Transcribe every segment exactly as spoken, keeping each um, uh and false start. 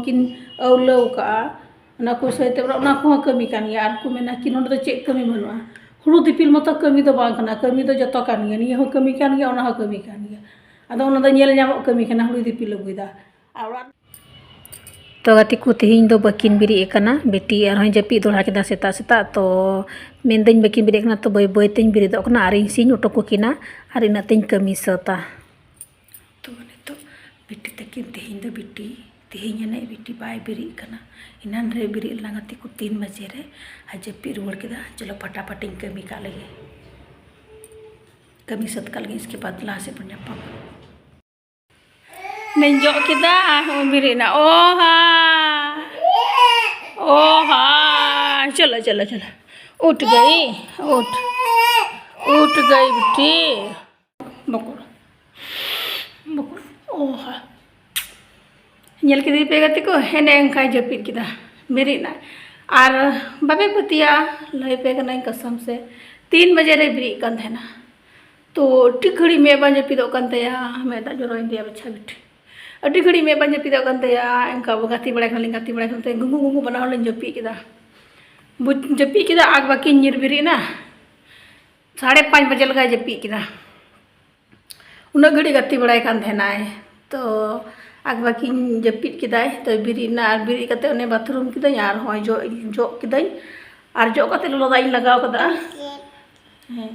ᱠᱤᱱ ᱟᱹᱣᱞᱟᱹᱣ ᱠᱟᱜᱼᱟ, ᱚᱱᱟ ᱠᱚ ᱥᱟᱹᱭᱛᱮ ᱚᱱᱟ ᱠᱚᱦᱚᱸ ᱠᱟᱹᱢᱤ ᱠᱟᱱ ᱜᱮᱭᱟ᱾ ᱟᱨ ᱠᱚ ᱢᱮᱱᱟ ᱠᱤ ᱱᱚᱸᱰᱮ ᱫᱚ ᱪᱮᱫ ᱠᱟᱹᱢᱤ ᱵᱟᱹᱱᱩᱜᱼᱟ? ᱦᱩᱲᱩ ᱫᱤᱯᱤᱞ ᱢᱚᱛᱚ ᱠᱟᱹᱢᱤ ᱫᱚ ᱵᱟᱝ ᱠᱟᱱᱟ, ᱠᱟᱹᱢᱤ ᱫᱚ ᱡᱚᱛᱚ ᱠᱟᱱ ᱜᱮᱭᱟ, ᱱᱤᱭᱟᱹ ᱦᱚᱸ ᱠᱟᱹᱢᱤ ᱠᱟᱱ ᱜᱮᱭᱟ, ᱚᱱᱟ ᱦᱚᱸ ᱠᱟᱹᱢᱤ ᱠᱟᱱ ᱜᱮᱭᱟ᱾ ᱟᱫᱚ ᱚᱱᱟ ᱫᱚ ᱧᱮᱞ ᱧᱟᱢᱚᱜ ᱠᱟᱹᱢᱤ ᱠᱟᱱᱟ, ᱦᱩᱲᱩ ᱫᱤᱯᱤᱞ ᱟᱹᱜᱩᱭᱮᱫᱟ᱾ ᱟᱨ ᱚᱲᱟᱜ ᱛᱚ ᱜᱟᱛᱮ ᱠᱚ, ᱛᱮᱦᱮᱧ ᱫᱚ ᱵᱟᱹᱠᱤᱱ ᱵᱮᱨᱮᱫ ᱟᱠᱟᱱᱟ, ᱵᱤᱴᱤ ᱟᱨᱦᱚᱸᱭ ᱡᱟᱹᱯᱤᱫ ᱫᱚᱦᱲᱟ ᱠᱮᱫᱟ ᱥᱮᱛᱟᱜ ᱥᱮᱛᱟᱜ᱾ ᱛᱚ ᱢᱮᱱᱫᱟᱹᱧ ᱵᱟᱹᱠᱤᱱ ᱵᱮᱨᱮᱫ ᱟᱠᱟᱱᱟ, ᱛᱚ ᱵᱟᱹᱭ ᱵᱟᱹᱭ ᱛᱮᱧ ᱵᱮᱨᱮᱫᱚᱜ ᱠᱟᱱᱟ, ᱟᱨᱤᱧ ᱥᱤᱧ ᱚᱴᱚ ᱠᱟᱹᱠᱤᱱᱟ, ᱟᱨ ᱤᱱᱟᱹᱜ ᱛᱮᱧ ᱠᱟᱹᱢᱤ ᱥᱟᱹᱛᱟ᱾ ᱛᱚ ᱱᱤᱛᱚᱜ ᱵᱤᱴᱤ ᱛᱟᱹᱠᱤᱱ, ᱛᱮᱦᱮᱧ ᱫᱚ ᱵᱤᱴᱤ, ᱛᱮᱦᱮᱧ ᱮᱱᱮᱡ ᱵᱤᱴᱤ ᱵᱟᱭ ᱵᱮᱨᱮᱫ ᱠᱟᱱᱟ᱾ ᱮᱱᱟᱱ ᱨᱮ ᱵᱮᱨᱮᱫ ᱞᱮᱱᱟ ᱜᱟᱛᱮ ᱠᱚ ᱛᱤᱱ ᱵᱟᱡᱮ ᱨᱮ, ᱟᱨ ᱡᱟᱹᱯᱤᱫ ᱨᱩᱣᱟᱹᱲ ᱠᱮᱫᱟ᱾ ᱪᱚᱞᱚ ᱯᱷᱟᱴᱟᱯᱷᱟᱴᱤᱧ ᱠᱟᱹᱢᱤ ᱠᱟᱜ ᱞᱮᱜᱮ, ᱠᱟᱹᱢᱤ ᱥᱟᱹᱛ ᱠᱟᱜ ᱞᱮᱜᱮ, ᱤᱥᱠᱮ ᱵᱟᱫ ᱞᱟᱦᱟ ᱥᱮᱫ ᱵᱚᱱ ᱧᱟᱯᱟᱢᱟ᱾ ᱱᱮᱧ ᱡᱚᱜ ᱠᱮᱫᱟ, ᱟᱨᱦᱚᱸ ᱵᱮᱨᱮᱫ ᱮᱱᱟ᱾ ᱳ ᱦᱟ, ᱳ ᱦᱟ, ᱪᱚᱞᱚ, ᱪᱚᱞᱚ, ᱪᱚᱞᱚ, ᱩᱴ ᱜᱟᱭ, ᱩᱴ, ᱩᱴ ᱜᱟᱭ ᱵᱤᱴᱤ᱾ ᱵᱚᱠᱚᱲ, ᱵᱚᱠᱚᱲ, ᱳ ᱦᱟ᱾ ᱧᱮᱞ ᱠᱮᱫᱮ ᱯᱮ ᱜᱟᱛᱮ ᱠᱚ, ᱮᱱᱮ ᱚᱱᱠᱟᱭ ᱡᱟᱹᱯᱤᱫ ᱠᱮᱫᱟ, ᱵᱮᱨᱮᱫ ᱮᱱᱟ᱾ ᱟᱨ ᱵᱟᱯᱮ ᱯᱟᱹᱛᱭᱟᱹᱜᱼᱟ, ᱞᱟᱹᱭ ᱯᱮ ᱠᱟᱹᱱᱟᱹᱧ ᱠᱟᱥᱚᱢ ᱥᱮ, ᱛᱤᱱ ᱵᱟᱡᱮ ᱨᱮ ᱵᱮᱨᱮᱫ ᱠᱟᱱ ᱛᱟᱦᱮᱱᱟ᱾ ᱛᱚ ᱟᱹᱰᱤ ᱜᱷᱟᱹᱲᱤᱡ ᱢᱮᱫ ᱵᱟᱝ ᱡᱟᱹᱯᱤᱫᱚᱜ ᱠᱟᱱ ᱛᱟᱭᱟ, ᱢᱮᱫ ᱫᱟᱜ ᱡᱚᱨᱚᱭᱮᱱ ᱛᱟᱭᱟ ᱵᱟᱪᱷᱟ ᱵᱤᱴᱤ᱾ ᱟᱹᱰᱤ ᱜᱷᱟᱹᱲᱤᱡ ᱢᱮᱫ ᱵᱟᱝ ᱡᱟᱹᱯᱤᱫᱚᱜ ᱠᱟᱱ ᱛᱟᱭᱟ, ᱚᱱᱠᱟ ᱜᱟᱛᱮ ᱵᱟᱲᱟᱭ ᱠᱷᱟᱱ ᱞᱤᱧ ᱜᱟᱛᱮ ᱵᱟᱲᱟᱭ ᱠᱷᱟᱱ ᱛᱟᱭᱟ, ᱜᱩᱸᱜᱩ ᱜᱩᱸᱜᱩ ᱵᱟᱱᱟ ᱦᱚᱲ ᱞᱤᱧ ᱡᱟᱹᱯᱤᱫ ᱠᱮᱫᱟ᱾ ᱵᱩᱡ-, ᱡᱟᱹᱯᱤᱫ ᱠᱮᱫᱟ ᱟᱨ ᱵᱟᱹᱠᱤᱱ ᱧᱤᱨ ᱵᱮᱨᱮᱫ ᱮᱱᱟ᱾ ᱥᱟᱲᱮ ᱯᱟᱸᱪ ᱵᱟᱡᱮ ᱞᱮᱠᱟᱭ ᱡᱟᱹᱯᱤᱫ ᱠᱮᱫᱟ᱾ ᱩᱱᱟᱹᱜ ᱜᱷᱟᱹᱲᱤᱡ ᱜᱟᱛᱮ ᱵᱟᱲᱟᱭ ᱠᱟᱱ ᱛᱟᱦᱮᱱᱟᱭ᱾ ᱛᱚ ᱟᱨ ᱵᱟᱹᱠᱤᱱ ᱡᱟᱹᱯᱤᱫ ᱠᱮᱫᱟᱭ, ᱛᱚ ᱵᱮᱨᱮᱫ ᱮᱱᱟ, ᱟᱨ ᱵᱮᱨᱮᱫ ᱠᱟᱛᱮ ᱚᱱᱮ ᱵᱟᱛᱷᱨᱩᱢ ᱠᱤᱫᱟᱹᱧ, ᱟᱨ ᱦᱚᱸᱜᱼᱚᱭ ᱡᱚᱜ, ᱡᱚᱜ ᱠᱤᱫᱟᱹᱧ, ᱟᱨ ᱡᱚᱜ ᱠᱟᱛᱮ ᱞᱚᱞᱚ ᱫᱟᱜ ᱤᱧ ᱞᱟᱜᱟᱣ ᱠᱟᱫᱟ᱾ ᱦᱮᱸ,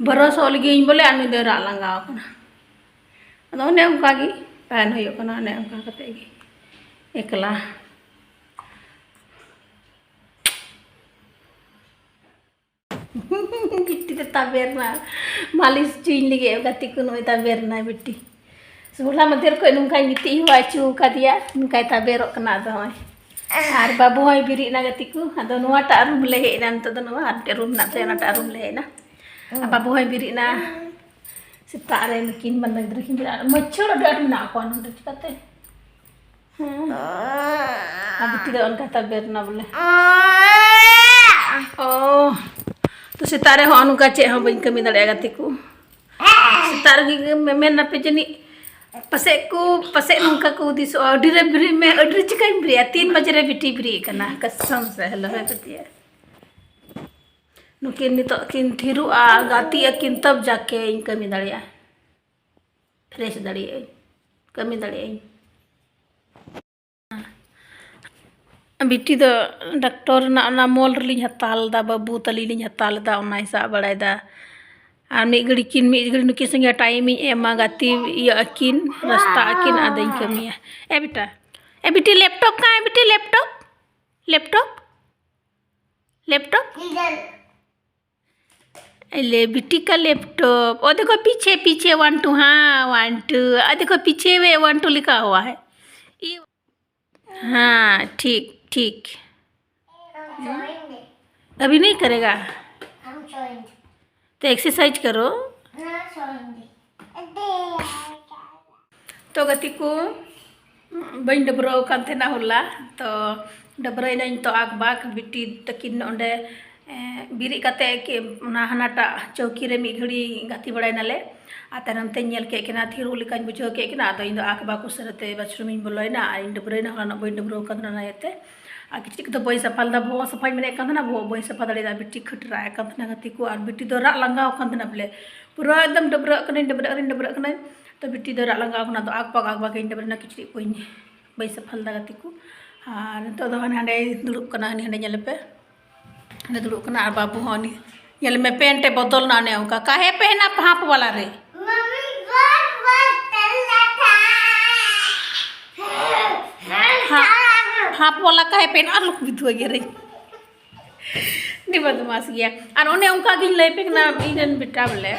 ᱵᱨᱟᱥᱚᱜ ᱞᱟᱹᱜᱤᱫ ᱤᱧ ᱵᱚᱞᱮ, ᱟᱨ ᱱᱩᱭ ᱫᱚᱭ ᱨᱟᱜ ᱞᱟᱸᱜᱟᱣ ᱠᱟᱱᱟ᱾ ᱟᱫᱚ ᱚᱱᱮ ᱚᱱᱠᱟ ᱜᱮ ᱛᱟᱦᱮᱱ ᱦᱩᱭᱩᱜ ᱠᱟᱱᱟ, ᱚᱱᱮ ᱚᱱᱠᱟ ᱠᱟᱛᱮ ᱜᱮ ᱮᱠᱞᱟ᱾ ᱵᱤᱴᱤ ᱫᱚ ᱛᱟᱵᱮᱨ ᱱᱟ, ᱢᱟᱹᱞᱤᱥ ᱦᱚᱪᱚᱧ ᱞᱟᱹᱜᱤᱫ ᱜᱟᱛᱮ ᱠᱚ, ᱱᱚᱜᱼᱚᱭ ᱛᱟᱵᱮᱨ ᱱᱟᱭ ᱵᱤᱴᱤ᱾ ᱦᱚᱞᱟ ᱢᱟᱫᱷᱮᱨ ᱠᱷᱚᱱ ᱱᱚᱝᱠᱟᱧ ᱜᱤᱛᱤᱡ ᱦᱮᱣᱟ ᱦᱚᱪᱚ ᱟᱠᱟᱫᱮᱭᱟ, ᱱᱚᱝᱠᱟᱭ ᱛᱟᱵᱮᱨᱚᱜ ᱠᱟᱱᱟ᱾ ᱟᱫᱚ ᱱᱚᱜᱼᱚᱭ, ᱟᱨ ᱵᱟᱹᱵᱩ ᱦᱚᱸᱭ ᱵᱮᱨᱮᱫ ᱮᱱᱟ ᱜᱟᱛᱮ ᱠᱚ᱾ ᱟᱫᱚ ᱱᱚᱣᱟᱴᱟᱜ ᱨᱩᱢ ᱞᱮ ᱦᱮᱡ ᱮᱱᱟ, ᱱᱤᱛᱚᱜ ᱫᱚ ᱱᱚᱣᱟ ᱟᱨ ᱢᱤᱫᱴᱮᱡ ᱨᱩᱢ ᱢᱮᱱᱟᱜ ᱛᱟᱞᱮᱭᱟ, ᱚᱱᱟᱴᱟᱜ ᱨᱩᱢ ᱞᱮ ᱦᱮᱡ ᱮᱱᱟ᱾ ᱟᱨ ᱵᱟᱹᱵᱩ ᱦᱚᱸᱭ ᱵᱮᱨᱮᱫ ᱮᱱᱟ, ᱥᱮᱛᱟᱜ ᱨᱮ ᱱᱩᱠᱤᱱ ᱵᱟᱱᱟ ᱜᱤᱫᱽᱨᱟᱹ ᱠᱤᱱ ᱵᱮᱨᱮᱫ ᱮᱱᱟ᱾ ᱢᱟᱹᱪᱷᱟᱹᱲ ᱟᱹᱰᱤ ᱟᱸᱴ ᱢᱮᱱᱟᱜ ᱠᱚᱣᱟ ᱱᱚᱰᱮ, ᱪᱤᱠᱟᱹᱛᱮ? ᱦᱮᱸ᱾ ᱟᱨ ᱵᱤᱴᱤ ᱫᱚ ᱚᱱᱠᱟ ᱛᱟᱵᱮᱨ ᱮᱱᱟ ᱵᱚᱞᱮ᱾ ᱚ, ᱛᱚ ᱥᱮᱛᱟᱜ ᱨᱮ ᱦᱚᱸᱜᱼᱚ ᱱᱚᱝᱠᱟ ᱪᱮᱫ ᱦᱚᱸ ᱵᱟᱹᱧ ᱠᱟᱹᱢᱤ ᱫᱟᱲᱮᱭᱟᱜᱼᱟ ᱜᱟᱛᱮ ᱠᱚ᱾ ᱥᱮᱛᱟᱜ ᱨᱮᱜᱮ ᱢᱮ-, ᱢᱮᱱ ᱟᱯᱮ ᱡᱟᱹᱱᱤᱡ ᱯᱟᱥᱮᱡ ᱠᱚ, ᱯᱟᱥᱮᱡ ᱱᱚᱝᱠᱟ ᱠᱚ ᱦᱩᱫᱤᱥᱚᱜᱼᱟ, "ᱟᱹᱰᱤ ᱨᱮ ᱵᱮᱨᱮᱫ ᱢᱮ, ᱟᱹᱰᱤ ᱨᱮ ᱪᱤᱠᱟᱹᱧ ᱵᱮᱨᱮᱫᱼᱟ, ᱛᱤᱱ ᱵᱟᱡᱮ ᱨᱮ ᱵᱤᱴᱤ ᱵᱮᱨᱮᱫ ᱠᱟᱱᱟ?" ᱠᱟᱥᱚᱢ ᱥᱮ, ᱦᱮᱞᱳ ᱦᱮ ᱯᱟᱹᱛᱭᱟᱹ᱾ ᱱᱩᱠᱤᱱ ᱱᱤᱛᱚᱜ ᱠᱤᱱ ᱛᱷᱤᱨᱚᱜᱼᱟ, ᱜᱟᱛᱮᱜ ᱟᱹᱠᱤᱱ, ᱛᱚᱵ ᱡᱟᱠᱮ ᱤᱧ ᱠᱟᱹᱢᱤ ᱫᱟᱲᱮᱭᱟᱜᱼᱟ, ᱯᱷᱨᱮᱥ ᱫᱟᱲᱮᱭᱟᱜᱼᱟᱹᱧ, ᱠᱟᱹᱢᱤ ᱫᱟᱲᱮᱭᱟᱜᱼᱟᱹᱧ᱾ ᱵᱤᱴᱤ ᱫᱚ ᱰᱟᱠᱴᱚᱨ ᱨᱮᱱᱟᱜ ᱚᱱᱟ ᱢᱚᱞ ᱨᱮᱞᱤᱧ ᱦᱟᱛᱟᱣ ᱞᱮᱫᱟ, ᱵᱟᱹᱵᱩ ᱛᱟᱹᱞᱤᱧ ᱞᱤᱧ ᱦᱟᱛᱟᱣ ᱞᱮᱫᱟ, ᱚᱱᱟᱭ ᱥᱟᱵ ᱵᱟᱲᱟᱭᱮᱫᱟ᱾ ᱟᱨ ᱢᱤᱫ ᱜᱷᱟᱹᱲᱤ ᱠᱤᱱ, ᱢᱤᱫ ᱜᱷᱟᱹᱲᱤ ᱱᱩᱠᱤᱱ ᱥᱚᱸᱜᱮ ᱴᱟᱭᱤᱢᱤᱧ ᱮᱢᱟ, ᱜᱟᱛᱮ ᱤᱭᱟᱹ ᱟᱹᱠᱤᱱ, ᱨᱟᱥᱛᱟ ᱟᱹᱠᱤᱱ, ᱟᱫᱚᱧ ᱠᱟᱹᱢᱤᱭᱟ᱾ ᱮ ᱵᱮᱴᱟ, ᱮ ᱵᱤᱴᱤ, ᱞᱮᱯᱴᱚᱯ ᱠᱟᱱ, ᱮ ᱵᱤᱴᱤ, ᱞᱮᱯᱴᱚᱯ, ᱞᱮᱯᱴᱚᱯ, ᱞᱮᱯᱴᱚᱯ᱾ ए ले, बिट्टी का लैपटॉप। ओ देखो पीछे, पीछे वन टू, हाँ, वन टू। आ देखो पीछे में वन टू लिखा हुआ है। ये, हाँ, ठीक, ठीक। हम सोएंगे। अभी नहीं करेगा? हम सोएंगे। तो एक्सरसाइज करो। ना सोएंगे। ᱛᱚ ᱜᱟᱛᱮ ᱠᱚ, ᱵᱟᱹᱧ ᱰᱟᱹᱵᱽᱨᱟᱹᱣ ᱟᱠᱟᱱ ᱛᱟᱦᱮᱱᱟ ᱦᱚᱞᱟ᱾ ᱛᱚ ᱰᱟᱹᱵᱽᱨᱟᱹᱭᱮᱱᱟᱹᱧ᱾ ᱛᱚ ᱟᱠᱵᱟᱠ ᱵᱤᱴᱤ ᱛᱟᱹᱠᱤᱱ ᱚᱸᱰᱮ, ᱮ, ᱵᱮᱨᱮᱫ ᱠᱟᱛᱮ ᱠᱤ ᱚᱱᱟ ᱦᱟᱱᱟᱴᱟᱜ ᱪᱟᱹᱣᱠᱤ ᱨᱮ ᱢᱤᱫ ᱜᱷᱟᱹᱲᱤ ᱜᱟᱛᱮ ᱵᱟᱲᱟᱭ ᱱᱟᱞᱮ᱾ ᱟᱨ ᱛᱟᱭᱱᱚᱢ ᱛᱮᱧ ᱧᱮᱞ ᱠᱮᱫ ᱠᱤᱱᱟ, ᱛᱷᱤᱨᱚᱜ ᱞᱮᱠᱟᱧ ᱵᱩᱡᱷᱟᱹᱣ ᱠᱮᱫ ᱠᱤᱱᱟ᱾ ᱟᱫᱚ ᱤᱧ ᱫᱚ ᱟᱠᱵᱟᱠ ᱩᱥᱟᱹᱨᱟᱛᱮ ᱵᱟᱛᱷᱨᱩᱢᱤᱧ ᱵᱚᱞᱚᱭᱮᱱᱟ ᱟᱨ ᱤᱧ ᱰᱟᱹᱵᱽᱨᱟᱹᱭᱮᱱᱟ᱾ ᱦᱚᱞᱟᱱᱚᱜ ᱵᱟᱹᱧ ᱰᱟᱹᱵᱽᱨᱟᱹᱣ ᱟᱠᱟᱱ ᱛᱟᱦᱮᱱᱟ, ᱚᱱᱟ ᱤᱭᱟᱹᱛᱮ᱾ ᱟᱨ ᱠᱤᱪᱨᱤᱡ ᱠᱚᱫᱚ ᱵᱟᱹᱧ ᱥᱟᱯᱷᱟ ᱞᱮᱫᱟ, ᱵᱚᱦᱚᱜ ᱥᱟᱯᱷᱟᱧ ᱢᱮᱱᱮᱫ ᱠᱟᱱ ᱛᱟᱦᱮᱱᱟ, ᱵᱚᱦᱚᱜ ᱵᱟᱹᱧ ᱥᱟᱯᱷᱟ ᱫᱟᱲᱮᱭᱟᱫᱟ᱾ ᱵᱤᱴᱤ ᱠᱷᱟᱹᱴᱨᱟᱜ ᱮᱫ ᱠᱟᱱ ᱛᱟᱦᱮᱱᱟ ᱜᱟᱛᱮ ᱠᱚ, ᱟᱨ ᱵᱤᱴᱤ ᱫᱚ ᱨᱟᱜ ᱞᱟᱸᱜᱟᱣ ᱟᱠᱟᱱ ᱛᱟᱦᱮᱱᱟ ᱵᱚᱞᱮ, ᱯᱩᱨᱟᱹ ᱮᱠᱫᱚᱢ ᱰᱟᱹᱵᱽᱨᱟᱹᱜ ᱠᱟᱹᱱᱟᱹᱧ, ᱰᱟᱹᱵᱽᱨᱟᱹᱜ ᱠᱟᱹᱱᱟᱹᱧ, ᱰᱟᱹᱵᱽᱨᱟᱹᱜ ᱠᱟᱹᱱᱟᱹᱧ᱾ ᱛᱚ ᱵᱤᱴᱤ ᱫᱚ ᱨᱟᱜ ᱞᱟᱸᱜᱟᱣ ᱠᱟᱱᱟ, ᱟᱫᱚ ᱟᱠᱵᱟᱠ ᱟᱠᱵᱟᱠ ᱤᱧ ᱰᱟᱹᱵᱽᱨᱟᱹᱭᱮᱱᱟ, ᱠᱤᱪᱨᱤᱡ ᱠᱚᱧ ᱵᱟᱹᱧ ᱥᱟᱯᱷᱟ ᱞᱮᱫᱟ ᱜᱟᱛᱮ ᱠᱚ᱾ ᱟᱨ ᱱᱤᱛᱚᱜ ᱫᱚ ᱦᱟᱱᱮ ᱦᱟᱸᱰᱮ ᱫᱩᱲᱩᱵ ᱠᱟᱱᱟ, ᱦᱟᱹᱱᱤ ᱦᱟᱸᱰᱮ ᱧᱮᱞᱮ ᱯᱮ, ᱦᱟᱸᱰᱮ ᱫᱩᱲᱩᱵ ᱠᱟᱱᱟ᱾ ᱟᱨ ᱵᱟᱹᱵᱩ ᱦᱚᱸ ᱩᱱᱤ ᱧᱮᱞ ᱢᱮ, ᱯᱮᱱᱴ ᱮ ᱵᱚᱫᱚᱞ ᱱᱟ, ᱚᱱᱮ ᱚᱱᱠᱟ᱾ काहे पहना हाफ वाला रे? मम्मी बहुत बदतमीज था। हाँ, हाफ वाला काहे पहना? ᱟᱨ ᱞᱩᱠ ᱵᱤᱫᱷᱩᱣᱟᱹ ᱜᱮ ᱨᱮ᱾ ᱟᱹᱰᱤ ᱵᱚᱫᱢᱟᱥ ᱜᱮᱭᱟ᱾ ᱟᱨ ᱚᱱᱮ ᱚᱱᱠᱟ ᱜᱤᱧ ᱞᱟᱹᱭ ᱟᱯᱮ ᱠᱟᱱᱟ, ᱤᱧ ᱨᱮᱱ ᱵᱮᱴᱟ ᱵᱚᱞᱮ,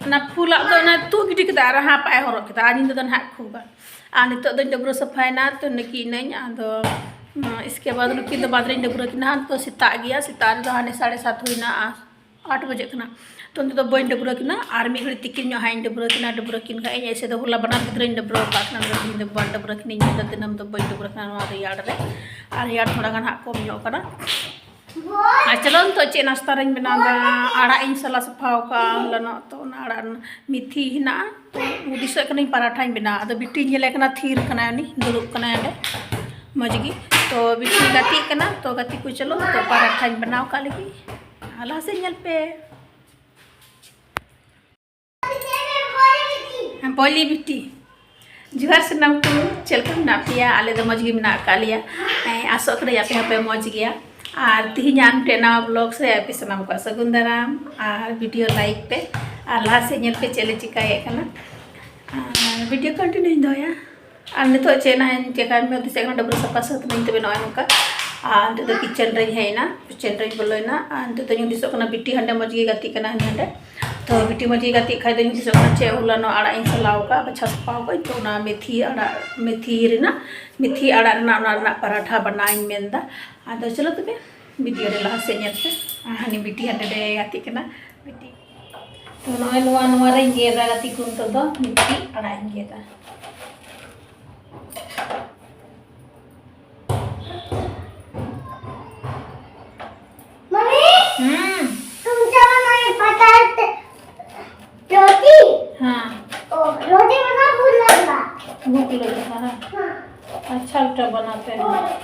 ᱚᱱᱟ ᱯᱷᱩᱞᱟᱜ ᱫᱚ ᱚᱱᱟ ᱛᱩᱫ ᱜᱤᱰᱤ ᱠᱮᱫᱟ ᱟᱨ ᱦᱟᱯ ᱟᱭ ᱦᱚᱨᱚᱜ ᱠᱮᱫᱟ᱾ ᱟᱨ ᱤᱧ ᱫᱚ ᱱᱟᱦᱟᱜ ᱠᱷᱩᱵᱟ᱾ ᱟᱨ ᱱᱤᱛᱚᱜ ᱫᱚᱧ ᱰᱟᱹᱵᱽᱨᱟᱹ ᱥᱟᱯᱷᱟᱭᱮᱱᱟ, ᱛᱚ ᱱᱟᱹᱠᱤ ᱮᱱᱟᱹᱧ᱾ ᱟᱫᱚ, ᱩᱢ, ᱤᱥᱠᱮ ᱵᱟᱫᱽ ᱱᱩᱠᱤᱱ ᱫᱚ ᱵᱟᱫᱽ ᱨᱮᱧ ᱰᱟᱹᱵᱽᱨᱟᱹ ᱠᱤᱱᱟ᱾ ᱱᱤᱛᱚᱜ ᱥᱮᱛᱟᱜ ᱜᱮᱭᱟ, ᱥᱮᱛᱟᱜ ᱨᱮᱫᱚ ᱦᱟᱱᱮ ᱥᱟᱲᱮ ᱥᱟᱛ ᱦᱩᱭᱱᱟ, ᱟᱨ ᱟᱴ ᱵᱟᱡᱮᱜ ᱠᱟᱱᱟ᱾ ᱛᱚ ᱱᱤᱛᱚᱜ ᱫᱚ ᱵᱟᱹᱧ ᱰᱟᱹᱵᱽᱨᱟᱹ ᱠᱤᱱᱟ, ᱟᱨ ᱢᱤᱫ ᱜᱷᱟᱹᱲᱤᱡ ᱛᱤᱠᱤᱱ ᱧᱚᱜ ᱦᱟᱸᱜ ᱤᱧ ᱰᱟᱹᱵᱽᱨᱟᱹ ᱠᱤᱱᱟ᱾ ᱰᱟᱹᱵᱽᱨᱟᱹ ᱠᱤᱱ ᱠᱷᱟᱡ ᱤᱧ, ᱮᱭᱥᱮ ᱫᱚ ᱦᱚᱞᱟ ᱵᱟᱱᱟᱨ ᱜᱤᱫᱽᱨᱟᱹᱧ ᱰᱟᱹᱵᱽᱨᱟᱹ ᱟᱠᱟᱫ ᱠᱤᱱᱟ, ᱛᱮᱦᱮᱧ ᱫᱚ ᱵᱟᱹᱧ ᱰᱟᱹᱵᱽᱨᱟᱹ ᱠᱤᱱᱟᱹᱧ, ᱢᱮᱱᱫᱟ ᱫᱤᱱᱟᱹᱢ ᱫᱚ ᱵᱟᱹᱧ ᱰᱟᱹᱵᱽᱨᱟᱹ ᱠᱤᱱᱟ ᱱᱚᱣᱟ ᱨᱮᱭᱟᱲ ᱨᱮ᱾ ᱟᱨ ᱨᱮᱭᱟᱲ ᱛᱷᱚᱲᱟ ᱜᱟᱱ ᱦᱟᱸᱜ ᱠᱚᱢ ᱧᱚᱜ ᱠᱟᱱᱟ᱾ ᱟᱨ ᱪᱚᱞᱚ ᱱᱤᱛᱚᱜ ᱪᱮᱫ ᱱᱟᱥᱛᱟ ᱨᱮᱧ ᱵᱮᱱᱟᱣ ᱮᱫᱟ᱾ ᱟᱲᱟᱜ ᱤᱧ ᱥᱟᱞᱟ ᱥᱟᱯᱷᱟ ᱟᱠᱟᱫᱼᱟ ᱦᱚᱞᱟᱱᱚᱜ, ᱛᱚ ᱚᱱᱟ ᱟᱲᱟᱜ ᱨᱮᱱᱟᱜ ᱢᱤᱛᱷᱤ ᱦᱮᱱᱟᱜᱼᱟ, ᱛᱚ ᱦᱩᱫᱤᱥᱚᱜ ᱠᱟᱹᱱᱟᱹᱧ ᱯᱟᱨᱟᱴᱷᱟᱧ ᱵᱮᱱᱟᱣᱟ᱾ ᱟᱫᱚ ᱵᱤᱴᱤᱧ ᱧᱮᱞᱮ ᱠᱟᱱᱟ, ᱛᱷᱤᱨ ᱠᱟᱱᱟᱭ ᱩᱱᱤ, ᱫᱩᱲᱩᱵ ᱠᱟᱱᱟᱭ ᱚᱸᱰᱮ ᱢᱚᱡᱽ ᱜᱮ᱾ ᱛᱚ ᱵᱤᱴᱤ ᱜᱟᱛᱮᱜ ᱠᱟᱱᱟ, ᱛᱚ ᱜᱟᱛᱮ ᱠᱚ ᱪᱚᱞᱚ ᱛᱚ ᱯᱟᱨᱟᱴᱷᱟᱧ ᱵᱮᱱᱟᱣ ᱠᱟᱜ ᱞᱮᱜᱮ᱾ ᱟᱨ ᱞᱟᱦᱟ ᱥᱮᱫ ᱧᱮᱞ ᱯᱮ᱾ ᱦᱮᱸ, ᱵᱚᱞᱤ ᱵᱤᱴᱤ, ᱡᱚᱦᱟᱨ ᱥᱟᱱᱟᱢ ᱠᱚ, ᱪᱮᱫ ᱞᱮᱠᱟ ᱢᱮᱱᱟᱜ ᱯᱮᱭᱟ? ᱟᱞᱮ ᱫᱚ ᱢᱚᱡᱽ ᱜᱮ ᱢᱮᱱᱟᱜ ᱟᱠᱟᱫ ᱞᱮᱭᱟ᱾ ᱦᱮᱸ, ᱟᱥᱚᱜ ᱠᱟᱹᱱᱟᱹᱧ ᱟᱯᱮ ᱦᱚᱸᱯᱮ ᱢᱚᱡᱽ ᱜᱮᱭᱟ᱾ ᱟᱨ ᱛᱮᱦᱮᱧᱟᱜ ᱟᱨ ᱢᱤᱫᱴᱮᱱ ᱱᱟᱣᱟ vlog ᱨᱮ ᱟᱯᱮ ᱥᱟᱱᱟᱢ ᱠᱚᱣᱟᱜ ᱥᱟᱹᱜᱩᱱ ᱫᱟᱨᱟᱢ᱾ ᱟᱨ video like ᱯᱮ, ᱟᱨ ᱞᱟᱦᱟ ᱥᱮᱫ ᱧᱮᱞ ᱯᱮ ᱪᱮᱫ ᱞᱮ ᱪᱤᱠᱟᱹᱭᱮᱫ ᱠᱟᱱᱟ᱾ ᱟᱨ video continue ᱫᱚᱦᱚᱭᱟ᱾ ᱟᱨ ᱱᱤᱛᱚᱜ ᱪᱮᱫ ᱱᱟᱦᱟᱜ ᱤᱧ ᱪᱮᱠᱟᱭ ᱢᱮ, ᱦᱩᱫᱤᱥᱮᱫ ᱠᱟᱱᱟ ᱰᱟᱹᱵᱽᱨᱟᱹ ᱥᱟᱯᱷᱟ ᱥᱟᱹᱛ ᱱᱟᱹᱧ ᱛᱚᱵᱮ ᱱᱚᱜᱼᱚᱭ ᱱᱚᱝᱠᱟ᱾ ᱟᱨ ᱱᱤᱛᱚᱜ ᱫᱚ kitchen ᱨᱮᱧ ᱦᱮᱡ ᱮᱱᱟ, kitchen ᱨᱮᱧ ᱵᱚᱞᱚᱭᱮᱱᱟ᱾ ᱟᱨ ᱱᱤᱛᱚᱜ ᱫᱚᱧ ᱦᱩᱫᱤᱥᱚᱜ ᱠᱟᱱᱟ ᱵᱤᱴᱤ ᱦᱟᱸᱰᱮ ᱢᱚᱡᱽ ᱜᱮ ᱜᱟᱛᱮᱜ ᱠᱟᱱᱟ ᱦᱟᱸᱰᱮ᱾ ᱛᱚ ᱵᱤᱴᱤ ᱢᱚᱡᱽ ᱜᱮ ᱜᱟᱛᱮᱜ ᱠᱷᱟᱡ ᱫᱚᱧ ᱦᱩᱫᱤᱥᱚᱜ ᱠᱟᱱᱟ ᱪᱮᱫ ᱦᱚᱞᱟᱱᱚᱜ ᱟᱲᱟᱜ ᱤᱧ ᱥᱟᱞᱟᱣ ᱟᱠᱟᱫ, ᱵᱟᱪᱷᱟᱣ ᱥᱟᱯᱷᱟ ᱟᱠᱟᱫ, ᱛᱚ ᱚᱱᱟ ᱢᱮᱛᱷᱤ ᱟᱲᱟᱜ, ᱢᱮᱛᱷᱤ ᱨᱮᱱᱟᱜ, ᱢᱮᱛᱷᱤ ᱟᱲᱟᱜ ᱨᱮᱱᱟᱜ ᱚᱱᱟ ᱨᱮᱱᱟᱜ ᱯᱟᱨᱟᱴᱷᱟ ᱵᱮᱱᱟᱣ ᱤᱧ ᱢᱮᱱᱫᱟ᱾ ᱟᱫᱚ ᱪᱚᱞᱚ ᱛᱚᱵᱮ video ᱨᱮ ᱞᱟᱦᱟ ᱥᱮᱫ ᱧᱮᱞ ᱯᱮ᱾ ᱟᱨ ᱦᱟᱹᱱᱤ ᱵᱤᱴᱤ ᱦᱟᱸᱰᱮ ᱜᱟᱛᱮᱜ ᱠᱟᱱᱟ ᱵᱤᱴᱤ᱾ ᱛᱚ ᱱᱚᱜᱼᱚᱭ ᱱᱚᱣᱟ, ᱱᱚᱣᱟ ᱨᱮᱧ ᱜᱮᱫᱟ ᱜᱟᱛᱮ ᱠᱚ, ᱱᱤᱛᱚᱜ ᱫᱚ ᱢᱮᱛᱷᱤ ᱟᱲᱟᱜ ᱤᱧ ᱜᱮᱫᱟ᱾ मम्मी, हम्म। तुमच्या मनाने पटायचे रोटी? हाँ। ओ, रोटी बना, भूख लग रहा। भूख लग रहा है? हाँ। अच्छा, बेटा, बनाते हैं।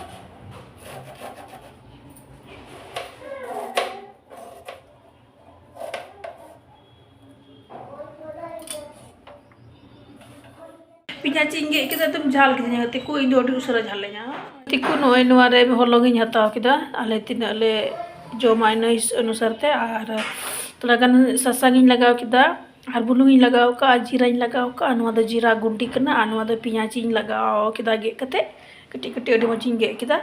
ᱯᱮᱸᱭᱟᱡᱽ ᱤᱧ ᱜᱮᱫ ᱠᱮᱫᱟ, ᱮᱠᱫᱚᱢ ᱡᱷᱟᱞ ᱠᱤᱫᱤᱧᱟ ᱜᱟᱛᱮ ᱠᱚ, ᱤᱧ ᱫᱚ ᱟᱹᱰᱤ ᱩᱥᱟᱹᱨᱟ ᱡᱷᱟᱞ ᱞᱤᱧᱟ᱾ ᱜᱟᱛᱮ ᱠᱚ, ᱱᱚᱜᱼᱚᱭ ᱱᱚᱣᱟ ᱨᱮ ᱦᱚᱞᱚᱝ ᱤᱧ ᱦᱟᱛᱟᱣ ᱠᱮᱫᱟ, ᱟᱞᱮ ᱛᱤᱱᱟᱹᱜ ᱞᱮ ᱡᱚᱢᱟ ᱤᱱᱟᱹ ᱦᱤᱥ-, ᱚᱱᱩᱥᱟᱨ ᱛᱮ, ᱟᱨ ᱛᱷᱚᱲᱟ ᱜᱟᱱ ᱥᱟᱥᱟᱝ ᱤᱧ ᱞᱟᱜᱟᱣ ᱠᱮᱫᱟ, ᱟᱨ ᱵᱩᱞᱩᱝ ᱤᱧ ᱞᱟᱜᱟᱣ ᱠᱟᱜᱼᱟ, ᱟᱨ ᱡᱤᱨᱟᱹᱧ ᱞᱟᱜᱟᱣ ᱠᱟᱜᱼᱟ᱾ ᱱᱚᱣᱟ ᱫᱚ ᱡᱤᱨᱟ ᱜᱩᱱᱰᱤ ᱠᱟᱱᱟ, ᱟᱨ ᱱᱚᱣᱟ ᱫᱚ ᱯᱮᱸᱭᱟᱡᱽ ᱤᱧ ᱞᱟᱜᱟᱣ ᱠᱮᱫᱟ ᱜᱮᱫ ᱠᱟᱛᱮ, ᱠᱟᱹᱴᱤᱡ ᱠᱟᱹᱴᱤᱡ ᱟᱹᱰᱤ ᱢᱚᱡᱽ ᱤᱧ ᱜᱮᱫ ᱠᱮᱫᱟ᱾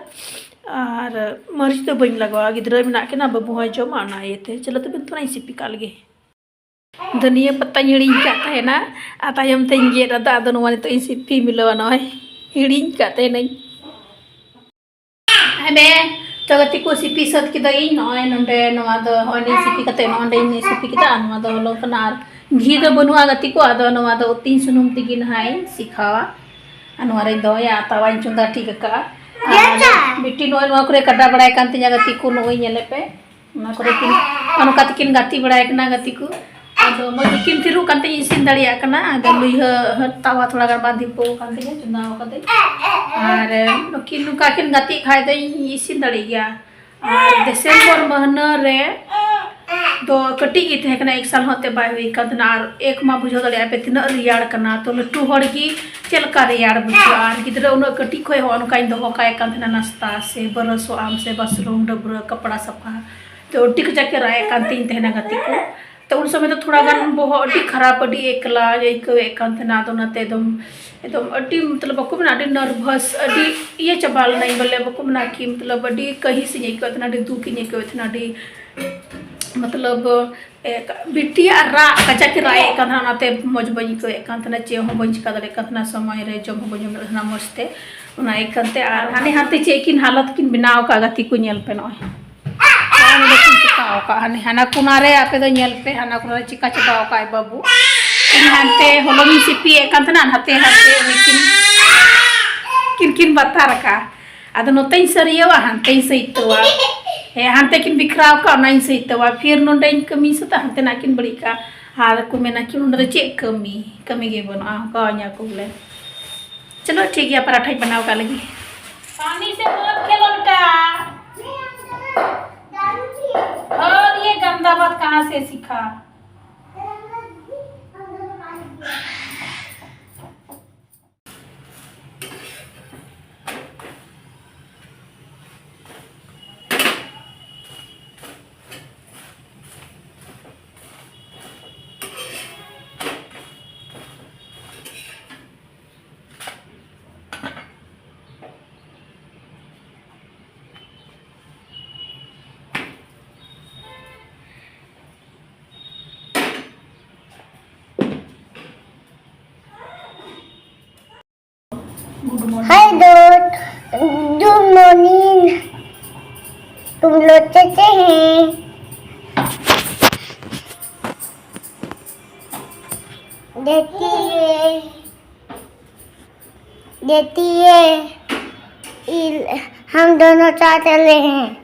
ᱟᱨ ᱢᱟᱹᱨᱤᱪ ᱫᱚ ᱵᱟᱹᱧ ᱞᱟᱜᱟᱣᱟ, ᱜᱤᱫᱽᱨᱟᱹ ᱢᱮᱱᱟᱜ ᱠᱤᱱᱟ, ᱵᱟᱹᱵᱩ ᱦᱚᱸᱭ ᱡᱚᱢᱟ, ᱚᱱᱟ ᱤᱭᱟᱹᱛᱮ᱾ ᱪᱚᱞᱚ ᱛᱚᱵᱮ ᱱᱤᱛᱚᱜ ᱤᱧ ᱥᱤᱯᱤ ᱠᱟᱜ ᱞᱮᱜᱮ᱾ ᱫᱷᱟᱹᱱᱤᱭᱟᱹ ᱯᱟᱛᱟᱧ ᱦᱤᱲᱤᱧ ᱠᱟᱜ ᱛᱟᱦᱮᱱᱟ, ᱟᱨ ᱛᱟᱭᱚᱢ ᱛᱮᱧ ᱜᱮᱫ ᱟᱫᱟ᱾ ᱟᱫᱚ ᱱᱚᱣᱟ ᱱᱤᱛᱚᱜ ᱤᱧ ᱥᱤᱯᱤ ᱢᱤᱞᱟᱹᱣᱟ, ᱱᱚᱜᱼᱚᱭ ᱦᱤᱲᱤᱧ ᱠᱟᱜ ᱛᱟᱦᱮᱱᱟᱹᱧ᱾ ᱦᱮᱸ ᱵᱮ, ᱛᱚ ᱜᱟᱛᱮ ᱠᱚ, ᱥᱤᱯᱤ ᱥᱟᱹᱛ ᱠᱮᱫᱟ ᱤᱧ᱾ ᱱᱚᱜᱼᱚᱭ ᱱᱚᱰᱮ ᱱᱚᱣᱟ ᱫᱚ ᱱᱚᱜᱼᱚᱭ ᱱᱤᱭᱟᱹ ᱥᱤᱯᱤ ᱠᱟᱛᱮ ᱱᱚᱜᱼᱚᱭ ᱱᱚᱰᱮᱧ ᱥᱤᱯᱤ ᱠᱮᱫᱟ, ᱟᱨ ᱱᱚᱣᱟ ᱫᱚ ᱦᱚᱞᱚᱝ ᱠᱟᱱᱟ᱾ ᱟᱨ ᱜᱷᱤ ᱫᱚ ᱵᱟᱹᱱᱩᱜᱼᱟ ᱜᱟᱛᱮ ᱠᱚ, ᱟᱫᱚ ᱱᱚᱣᱟ ᱫᱚ ᱩᱛᱤᱧ ᱥᱩᱱᱩᱢ ᱛᱮᱜᱮ ᱱᱟᱦᱟᱜ ᱤᱧ ᱥᱤᱠᱷᱟᱣᱟ᱾ ᱟᱨ ᱱᱚᱣᱟ ᱨᱮᱧ ᱫᱚᱦᱚᱭᱟ, ᱟᱨ ᱛᱟᱣᱟᱧ ᱪᱚᱸᱫᱟ ᱴᱷᱤᱠ ᱟᱠᱟᱫᱼᱟ᱾ ᱟᱨ ᱵᱤᱴᱤ ᱱᱚᱜᱼᱚᱭ ᱱᱚᱣᱟ ᱠᱚᱨᱮ ᱠᱟᱰᱟ ᱵᱟᱲᱟᱭ ᱠᱟᱱ ᱛᱤᱧᱟ ᱜᱟᱛᱮ ᱠᱚ, ᱱᱚᱜᱼᱚᱭ ᱧᱮᱞᱮ ᱯᱮ᱾ ᱚᱱᱟ ᱠᱚᱨᱮ ᱠᱤᱱ, ᱚᱱᱠᱟ ᱛᱮᱠᱤᱱ ᱜᱟᱛᱮ ᱵᱟᱲᱟᱭ ᱠᱟᱱᱟ ᱜᱟᱛᱮ ᱠᱚ᱾ ᱟᱫᱚ ᱢᱚᱡᱽ ᱜᱮᱠᱤᱱ ᱛᱷᱤᱨᱚᱜ ᱠᱟᱱ ᱛᱤᱧ ᱤᱥᱤᱱ ᱫᱟᱲᱮᱭᱟᱜ ᱠᱟᱱᱟ᱾ ᱟᱫᱚ ᱞᱩᱭᱦᱟᱹ ᱛᱟᱣᱟ ᱛᱷᱚᱲᱟ ᱜᱟᱱ ᱵᱟᱝ ᱫᱷᱤᱯᱟᱹᱣ ᱠᱟᱱ ᱛᱤᱧᱟ, ᱪᱚᱸᱫᱟ ᱟᱠᱟᱫᱟᱹᱧ᱾ ᱟᱨ ᱱᱩᱠᱤᱱ ᱱᱚᱝᱠᱟ ᱠᱤᱱ ᱜᱟᱛᱮᱜ ᱠᱷᱟᱡ ᱫᱚᱧ ᱤᱥᱤᱱ ᱫᱟᱲᱮᱭᱟᱜ ᱜᱮᱭᱟ᱾ ᱟᱨ ᱰᱤᱥᱮᱢᱵᱚᱨ ᱢᱟᱹᱦᱱᱟᱹ ᱨᱮ ᱫᱚ ᱠᱟᱹᱴᱤᱡ ᱜᱮ ᱛᱟᱦᱮᱸ ᱠᱟᱱᱟ, ᱮᱠ ᱥᱟᱞ ᱦᱚᱸ ᱮᱱᱛᱮᱫ ᱵᱟᱭ ᱦᱩᱭ ᱠᱟᱱ ᱛᱟᱦᱮᱱᱟ᱾ ᱟᱨ ᱮᱠ ᱢᱟ ᱵᱩᱡᱷᱟᱹᱣ ᱫᱟᱲᱮᱭᱟᱜᱼᱟ ᱯᱮ ᱛᱤᱱᱟᱹᱜ ᱨᱮᱭᱟᱲ ᱠᱟᱱᱟ, ᱛᱚ ᱞᱟᱹᱴᱩ ᱦᱚᱲ ᱜᱮ ᱪᱮᱫ ᱞᱮᱠᱟ ᱨᱮᱭᱟᱲ ᱵᱩᱡᱷᱟᱹᱜᱼᱟ᱾ ᱟᱨ ᱜᱤᱫᱽᱨᱟᱹ ᱩᱱᱟᱹᱜ ᱠᱟᱹᱴᱤᱡ ᱠᱷᱚᱡ ᱦᱚᱸ ᱚᱱᱠᱟᱧ ᱫᱚᱦᱚ ᱠᱟᱭ ᱠᱟᱱ ᱛᱟᱦᱮᱱᱟ, ᱱᱟᱥᱛᱟ ᱥᱮ ᱵᱨᱟᱥᱚᱜ ᱟᱢ ᱥᱮ ᱵᱟᱛᱷᱨᱩᱢ ᱰᱟᱹᱵᱽᱨᱟᱹ ᱠᱟᱯᱲᱟ ᱥᱟᱯᱷᱟ, ᱛᱚ ᱟᱹᱰᱤ ᱠᱟᱡᱟᱠ ᱮ ᱨᱟᱜ ᱮᱫ ᱠᱟᱱ ᱛᱤᱧ ᱛᱟᱦᱮᱱᱟ ᱜᱟᱛᱮ ᱠᱚ᱾ ᱛᱚ ᱩᱱ ᱥᱚᱢᱚᱭ ᱫᱚ ᱛᱷᱚᱲᱟ ᱜᱟᱱ ᱵᱚᱦᱚᱜ ᱟᱹᱰᱤ ᱠᱷᱟᱨᱟᱯ, ᱟᱹᱰᱤ ᱮᱠᱞᱟ ᱟᱹᱭᱠᱟᱹᱣᱮᱫ ᱠᱟᱱ ᱛᱟᱦᱮᱱᱟ᱾ ᱟᱫᱚ ᱚᱱᱟᱛᱮ ᱮᱠᱫᱚᱢ ᱮᱠᱫᱚᱢ ᱟᱹᱰᱤ, ᱢᱚᱛᱞᱚᱵ, ᱵᱟᱠᱚ ᱢᱮᱱᱟ, ᱟᱹᱰᱤ ᱱᱟᱨᱵᱷᱟᱥ, ᱟᱹᱰᱤ ᱤᱭᱟᱹ ᱪᱟᱵᱟ ᱞᱮᱱᱟᱧ, ᱵᱚᱞᱮ, ᱵᱟᱠᱚ ᱢᱮᱱᱟ ᱠᱤ, ᱢᱚᱛᱞᱚᱵ, ᱟᱹᱰᱤ ᱠᱟᱹᱦᱤᱥ ᱤᱧ ᱟᱹᱭᱠᱟᱹᱣᱮᱫ ᱛᱟᱦᱮᱱᱟ, ᱟᱹᱰᱤ ᱫᱩᱠ ᱤᱧ ᱟᱹᱭᱠᱟᱹᱣᱮᱫ ᱛᱟᱦᱮᱱᱟ, ᱟᱹᱰᱤ, ᱢᱚᱛᱞᱚᱵ, ᱮ, ᱵᱤᱴᱤᱭᱟᱜ ᱨᱟᱜ, ᱠᱟᱡᱟᱠ ᱮ ᱨᱟᱜ ᱮᱫ ᱠᱟᱱ ᱛᱟᱦᱮᱱᱟ, ᱚᱱᱟᱛᱮ ᱢᱚᱡᱽ ᱵᱟᱹᱧ ᱟᱹᱭᱠᱟᱹᱣᱮᱫ ᱠᱟᱱ ᱛᱟᱦᱮᱱᱟ, ᱪᱮᱫ ᱦᱚᱸ ᱵᱟᱹᱧ ᱪᱤᱠᱟ ᱫᱟᱲᱮᱭᱟᱜ ᱠᱟᱱ ᱛᱟᱦᱮᱱᱟ, ᱥᱚᱢᱚᱭ ᱨᱮ ᱡᱚᱢ ᱦᱚᱸ ᱵᱟᱹᱧ ᱡᱚᱢ ᱫᱟᱲᱮᱭᱟᱜ ᱛᱟᱦᱮᱱᱟ ᱢᱚᱡᱽ ᱛᱮ, ᱚᱱᱟ ᱤᱭᱠᱟᱹᱛᱮ᱾ ᱟᱨ ᱦᱟᱱᱮ ᱦᱟᱱᱛᱮ ᱪᱮᱫ ᱠᱤᱱ ᱦᱟᱞᱚᱛ ᱠᱤᱱ ᱵᱮᱱᱟᱣ ᱟᱠᱟᱫ, ᱜᱟᱛᱮ ᱠᱚ, ᱧᱮᱞ ᱯᱮ ᱱᱚᱜᱼᱚᱭ᱾ ᱱᱚᱜᱼᱚᱭ ᱱᱚᱰᱮ ᱠᱤᱱ ᱪᱤᱠᱟᱹ ᱟᱠᱟᱫ, ᱦᱟᱱᱮ ᱦᱟᱱᱟ ᱠᱚᱱᱟ ᱨᱮ, ᱟᱯᱮ ᱫᱚ ᱧᱮᱞ ᱯᱮ, ᱦᱟᱱᱟ ᱠᱚᱱᱟ ᱨᱮ ᱪᱤᱠᱟ ᱪᱟᱵᱟ ᱟᱠᱟᱫ ᱟᱭ ᱵᱟᱹᱵᱩ᱾ ᱤᱧ ᱦᱟᱱᱛᱮ ᱦᱚᱞᱚᱝ ᱤᱧ ᱥᱤᱯᱤᱭᱮᱫ ᱠᱟᱱ ᱛᱟᱦᱮᱱᱟ, ᱱᱟᱛᱮ ᱦᱟᱱᱛᱮ ᱩᱱᱤ ᱠᱤᱱ, ᱠᱤᱱ, ᱠᱤᱱ ᱵᱟᱛᱟᱨ ᱟᱠᱟᱫ᱾ ᱟᱫᱚ ᱱᱚᱛᱮᱧ ᱥᱟᱹᱨᱭᱟᱹᱣᱟ, ᱦᱟᱱᱛᱮᱧ ᱥᱟᱹᱭᱛᱟᱹᱣᱟ᱾ ᱦᱮᱸ, ᱦᱟᱱᱛᱮ ᱠᱤᱱ ᱵᱤᱠᱷᱨᱟᱣ ᱟᱠᱟᱫ, ᱚᱱᱟᱧ ᱥᱟᱹᱭᱛᱟᱹᱣᱟ᱾ ᱯᱷᱤᱨ ᱱᱚᱰᱮᱧ ᱠᱟᱹᱢᱤ ᱥᱟᱹᱛᱟ, ᱦᱟᱱᱛᱮᱱᱟᱜ ᱠᱤᱱ ᱵᱟᱹᱲᱤᱡ ᱠᱟᱜᱼᱟ᱾ ᱟᱨ ᱠᱚ ᱢᱮᱱᱟ ᱠᱤ, ᱚᱸᱰᱮ ᱫᱚ ᱪᱮᱫ ᱠᱟᱹᱢᱤ? ᱠᱟᱹᱢᱤ ᱜᱮ ᱵᱟᱹᱱᱩᱜᱼᱟ, ᱚᱱᱠᱟ ᱟᱹᱧᱟ ᱠᱚ ᱵᱚᱞᱮ᱾ ᱪᱚᱞᱚ ᱴᱷᱤᱠ ᱜᱮᱭᱟ, ᱯᱟᱨᱟᱴᱷᱟᱧ ᱵᱮᱱᱟᱣ ᱠᱟᱜ ᱞᱟᱹᱜᱤᱫ᱾ पानी से मत खेलो बेटा। और ये गंदा बात कहाँ से सीखा? हाय दोस्त, गुड मॉर्निंग। तुम लोग कैसे हैं? देखिए, देखिए, इल-, हम दोनों चाहते हैं।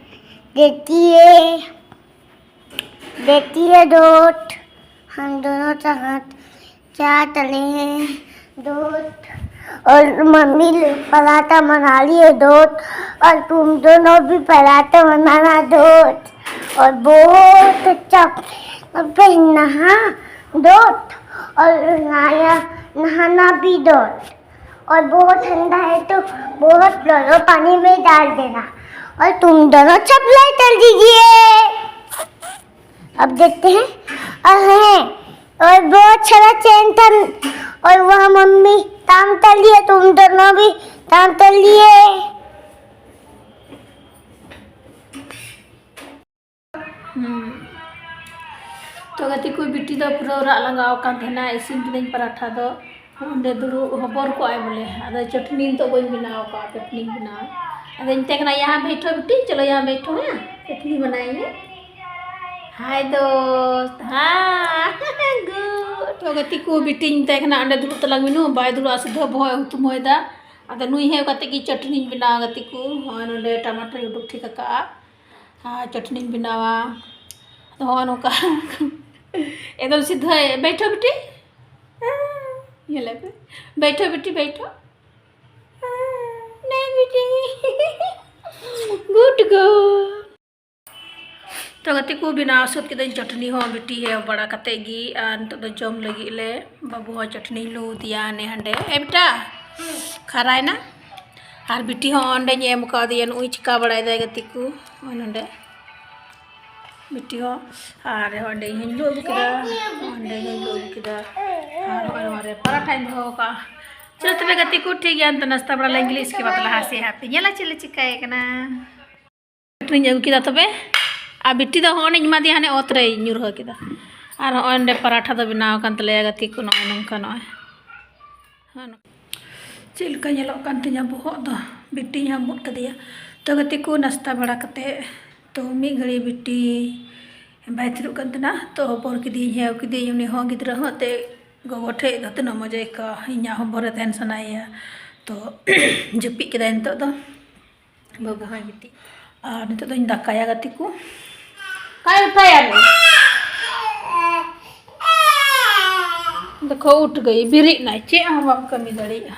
देखिए, देखिए दोस्त, हम दोनों चाहत चाहते हैं दोस्त। और मम्मी पराठा बना लिए दोस्त, और तुम दोनों भी पराठा बनाना दोस्त। और बहुत अच्छा, और फिर नहा दोस्त, और नहाया, नहाना भी दोस्त। और बहुत ठंडा है तो बहुत गर्म पानी में डाल देना। और तुम दोनों चपलाई कर दीजिए। अब देखते हैं। और हैं, और बहुत सारा चैन था, और वह मम्मी काम कर लिए, तुम दोनों भी काम कर लिए। ᱦᱩᱸ᱾ ᱛᱚ ᱜᱟᱛᱮ ᱠᱚ, ᱵᱤᱴᱤ ᱫᱚ ᱯᱩᱨᱟᱹ ᱨᱟᱜ ᱞᱟᱸᱜᱟᱣ ᱟᱠᱟᱱ ᱛᱟᱦᱮᱱᱟ᱾ ᱤᱥᱤᱱ ᱠᱤᱫᱟᱹᱧ ᱯᱟᱨᱟᱴᱷᱟ ᱫᱚ, ᱚᱸᱰᱮ ᱫᱩᱲᱩᱵ ᱦᱚᱵᱚᱨ ᱠᱚᱜᱼᱟᱭ ᱵᱚᱞᱮ᱾ ᱟᱫᱚ ᱪᱟᱹᱴᱱᱤ ᱱᱤᱛᱚᱜ ᱵᱟᱹᱧ ᱵᱮᱱᱟᱣ ᱟᱠᱟᱫᱼᱟ, ᱪᱟᱹᱴᱱᱤᱧ ᱵᱮᱱᱟᱣᱟ᱾ ᱟᱫᱚᱧ ᱢᱮᱛᱟᱭ ᱠᱟᱱᱟ, "ᱭᱟᱦᱟᱸ ᱵᱮᱴᱷᱳ ᱵᱤᱴᱤ, ᱪᱚᱞᱚ ᱭᱟᱦᱟᱸ ᱵᱮᱴᱷᱳ, ᱦᱮᱸ, ᱪᱟᱹᱴᱱᱤ ᱵᱮᱱᱟᱣᱤᱧ ᱢᱮ᱾" ᱦᱟᱭ ᱫᱳᱥᱛ, ᱦᱟᱸ, ᱜᱩᱰ᱾ ᱛᱚ ᱜᱟᱛᱮ ᱠᱚ, ᱵᱤᱴᱤᱧ ᱢᱮᱛᱟᱭ ᱠᱟᱱᱟ, "ᱚᱸᱰᱮ ᱫᱩᱲᱩᱵ ᱛᱟᱞᱟᱝ ᱢᱮ ᱱᱩ", ᱵᱟᱭ ᱫᱩᱲᱩᱵᱼᱟ, ᱥᱤᱫᱷᱟᱹ ᱵᱚᱦᱚᱜ ᱮ ᱦᱩᱛᱩᱢᱚᱭᱮᱫᱟ᱾ ᱟᱫᱚ ᱱᱩᱭ ᱦᱮᱡ ᱠᱟᱛᱮ ᱜᱮ ᱪᱟᱹᱴᱱᱤᱧ ᱵᱮᱱᱟᱣᱟ ᱜᱟᱛᱮ ᱠᱚ᱾ ᱦᱚᱸᱜᱼᱚᱭ ᱱᱚᱸᱰᱮ ᱴᱟᱢᱟᱴᱟᱨ ᱩᱰᱩᱠ ᱴᱷᱤᱠ ᱟᱠᱟᱫᱼᱟ᱾ ᱟᱨ ᱪᱟᱹᱴᱱᱤᱧ ᱵᱮᱱᱟᱣᱟ᱾ ᱟᱫᱚ ᱦᱚᱸᱜᱼᱚ ᱱᱚᱝᱠᱟ᱾ ᱮᱠᱫᱚᱢ ᱥᱤᱫᱷᱟᱹ, ᱵᱮᱴᱷᱳ ᱵᱤᱴᱤ᱾ ᱧᱮᱞᱮ ᱯᱮ᱾ ᱵᱮᱴᱷᱳ ᱵᱤᱴᱤ, ᱵᱮᱴᱷᱳ᱾ ᱱᱮ ᱵᱤᱴᱤ᱾ Good girl᱾ ᱛᱚ ᱜᱟᱛᱮ ᱠᱚ, ᱵᱮᱱᱟᱣ ᱥᱟᱹᱛ ᱠᱤᱫᱟᱹᱧ ᱪᱟᱹᱴᱱᱤ ᱦᱚᱸ ᱵᱤᱴᱤ ᱦᱮᱡ ᱵᱟᱲᱟ ᱠᱟᱛᱮ ᱜᱮ, ᱟᱨ ᱱᱤᱛᱚᱜ ᱫᱚ ᱡᱚᱢ ᱞᱟᱹᱜᱤᱫ ᱞᱮ᱾ ᱵᱟᱹᱵᱩ ᱦᱚᱸ ᱪᱟᱹᱴᱱᱤ ᱞᱩ ᱟᱫᱮᱭᱟ ᱦᱟᱱᱮ ᱦᱟᱸᱰᱮ᱾ ᱮ ᱵᱮᱴᱟ, ᱠᱷᱟᱨᱟᱭᱱᱟ᱾ ᱟᱨ ᱵᱤᱴᱤ ᱦᱚᱸ ᱚᱸᱰᱮᱧ ᱮᱢ ᱠᱟᱣᱫᱮᱭᱟ, ᱱᱩᱜᱼᱩᱭ ᱪᱤᱠᱟ ᱵᱟᱲᱟᱭ ᱫᱟᱭ ᱜᱟᱛᱮ ᱠᱚ᱾ ᱱᱚᱜᱼᱚᱭ ᱱᱚᱸᱰᱮ ᱵᱤᱴᱤ ᱦᱚᱸ, ᱟᱨ ᱚᱸᱰᱮ ᱤᱧ ᱦᱚᱸᱧ ᱞᱩ ᱟᱹᱜᱩ ᱠᱮᱫᱟ, ᱚᱸᱰᱮ ᱦᱚᱸᱧ ᱞᱩ ᱟᱹᱜᱩ ᱠᱮᱫᱟ᱾ ᱟᱨ ᱱᱚᱜᱼᱚᱭ ᱱᱚᱣᱟ ᱨᱮ ᱯᱟᱨᱟᱴᱷᱟᱧ ᱫᱚᱦᱚ ᱠᱟᱜᱼᱟ᱾ ᱪᱚᱞᱚ ᱛᱚᱵᱮ ᱜᱟᱛᱮ ᱠᱚ, ᱴᱷᱤᱠ ᱜᱮᱭᱟ, ᱱᱤᱛᱚᱜ ᱱᱟᱥᱛᱟ ᱵᱟᱲᱟ ᱞᱮᱱ ᱜᱮᱞᱤᱧ, ᱤᱥᱠᱮ ᱵᱟᱫ ᱞᱟᱦᱟ ᱥᱮᱫ ᱦᱟᱯᱮ ᱧᱮᱞᱟ ᱪᱮᱫ ᱞᱮ ᱪᱤᱠᱟᱹᱭᱮ ᱠᱟᱱᱟ᱾ ᱪᱟᱹᱴᱱᱤᱧ ᱟᱹᱜᱩ ᱠᱮᱫᱟ ᱛᱚᱵᱮ, ᱟᱨ ᱵᱤᱴᱤ ᱫᱚ ᱦᱚᱸᱜᱼᱚᱭ ᱮᱢᱟ ᱫᱮᱭᱟ, ᱦᱟᱱᱮ ᱚᱛ ᱨᱮᱭ ᱧᱩᱨᱦᱟᱹ ᱠᱮᱫᱟ᱾ ᱟᱨ ᱦᱚᱸᱜᱼᱚᱭ ᱱᱚᱸᱰᱮ ᱯᱟᱨᱟᱴᱷᱟ ᱫᱚ ᱵᱮᱱᱟᱣ ᱟᱠᱟᱱ ᱛᱟᱞᱮᱭᱟ ᱜᱟᱛᱮ ᱠᱚ, ᱱᱚᱜᱼᱚᱭ ᱱᱚᱝᱠᱟ, ᱱᱚᱜᱼᱚᱭ᱾ ᱦᱚᱸᱜᱼᱚᱭ ᱱᱚᱝᱠᱟ᱾ ᱪᱮᱫ ᱞᱮᱠᱟ ᱧᱮᱞᱚᱜ ᱠᱟᱱ ᱛᱤᱧᱟ ᱵᱚᱦᱚᱜ ᱫᱚ, ᱵᱤᱴᱤᱧ ᱦᱟᱢᱵᱩᱫ ᱠᱟᱫᱮᱭᱟ᱾ ᱛᱚ ᱜᱟᱛᱮ ᱠᱚ, ᱱᱟᱥᱛᱟ ᱵᱟᱲᱟ ᱠᱟᱛᱮ, ᱛᱚ ᱢᱤᱫ ᱜᱷᱟᱹᱲᱤ ᱵᱤᱴᱤ ᱵᱟᱭ ᱛᱷᱤᱨᱚᱜ ᱠᱟᱱ ᱛᱟᱦᱮᱱᱟ, ᱛᱚ ᱦᱚᱵᱚᱨ ᱠᱤᱫᱤᱭᱟᱹᱧ, ᱦᱮᱣ ᱠᱤᱫᱤᱭᱟᱹᱧ᱾ ᱩᱱᱤ ᱦᱚᱸ ᱜᱤᱫᱽᱨᱟᱹ ᱦᱚᱸ ᱮᱱᱛᱮᱫ ᱜᱚᱜᱚ ᱴᱷᱮᱡ ᱫᱚ ᱛᱤᱱᱟᱹᱜ ᱢᱚᱡᱟ ᱟᱹᱭᱠᱟᱹᱣᱟ, ᱤᱧᱟᱹᱜ ᱦᱚᱵᱚᱨ ᱨᱮ ᱛᱟᱦᱮᱱ ᱥᱟᱱᱟᱭᱮᱭᱟ᱾ ᱛᱚ ᱡᱟᱹᱯᱤᱫ ᱠᱮᱫᱟᱭ ᱱᱤᱛᱚᱜ ᱫᱚ᱾ ᱵᱟᱵᱟ ᱦᱚᱸᱭ ᱜᱤᱛᱤᱡ᱾ ᱟᱨ ᱱᱤᱛᱚᱜ ᱫᱚᱧ ᱫᱟᱠᱟᱭᱟ, ᱜᱟᱛᱮ ᱠᱚ᱾ ᱠᱟᱭ ᱩᱴᱷᱟᱭᱟ ᱱᱩᱭ? ᱫᱮᱠᱷᱚ, ᱩᱴᱷ ᱜᱟᱭ, ᱵᱮᱨᱮᱫ ᱱᱟᱭ, ᱪᱮᱫ ᱦᱚᱸ ᱵᱟᱢ ᱠᱟᱹᱢᱤ ᱫᱟᱲᱮᱭᱟᱜᱼᱟ,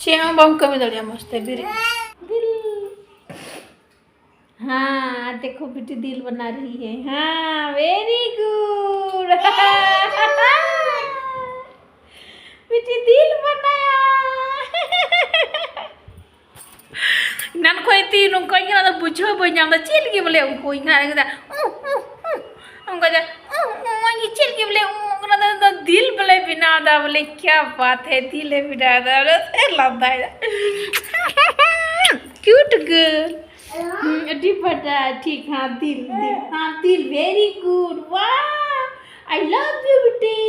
ᱪᱮᱫ ᱦᱚᱸ ᱵᱟᱢ ᱠᱟᱹᱢᱤ ᱫᱟᱲᱮᱭᱟᱜᱼᱟ ᱢᱚᱡᱽ ᱛᱮ, ᱵᱮᱨᱮᱫ᱾ ᱫᱤᱞ᱾ हाँ, देखो बेटी, दिल बना रही है। हाँ, very good। बेटी, दिल बनाया। ᱮᱱᱟᱱ ᱠᱷᱚᱱ ᱛᱤ ᱱᱚᱝᱠᱟᱧ ᱠᱟᱱᱟ, ᱟᱫᱚ ᱵᱩᱡᱷᱟᱹᱣ ᱵᱟᱹᱧ ᱧᱟᱢ ᱮᱫᱟ ᱪᱮᱫ ᱞᱟᱹᱜᱤᱫ ᱵᱚᱞᱮ ᱩᱱᱠᱩ ᱤᱧ ᱦᱟᱸᱜ ᱚᱱᱠᱟ ᱫᱚ ᱩᱸ, ᱩᱸ, ᱩᱸ, ᱚᱱᱠᱟ ᱫᱚ ᱩᱸ, ᱩᱸ, ᱚᱱᱟ ᱫᱚ, ᱫᱚ ᱫᱤᱞ ᱵᱚᱞᱮ ᱵᱮᱱᱟᱣ ᱮᱫᱟ ᱵᱚᱞᱮ, क्या बात है, ᱫᱤᱞ ᱮ ᱵᱮᱱᱟᱣ ᱮᱫᱟ ᱵᱚᱞᱮ, ᱥᱮ ᱞᱟᱸᱫᱟᱭ ᱮᱫᱟ᱾ Cute girl। ᱦᱩᱸ, ᱟᱹᱰᱤ ᱵᱟᱰᱟᱭ, ᱴᱷᱤᱠ, ᱦᱟᱸ, ᱫᱤᱞ, ᱫᱤᱞ, ᱦᱟᱸ, ᱫᱤᱞ, very good, wow, I love you, ᱵᱤᱴᱤ,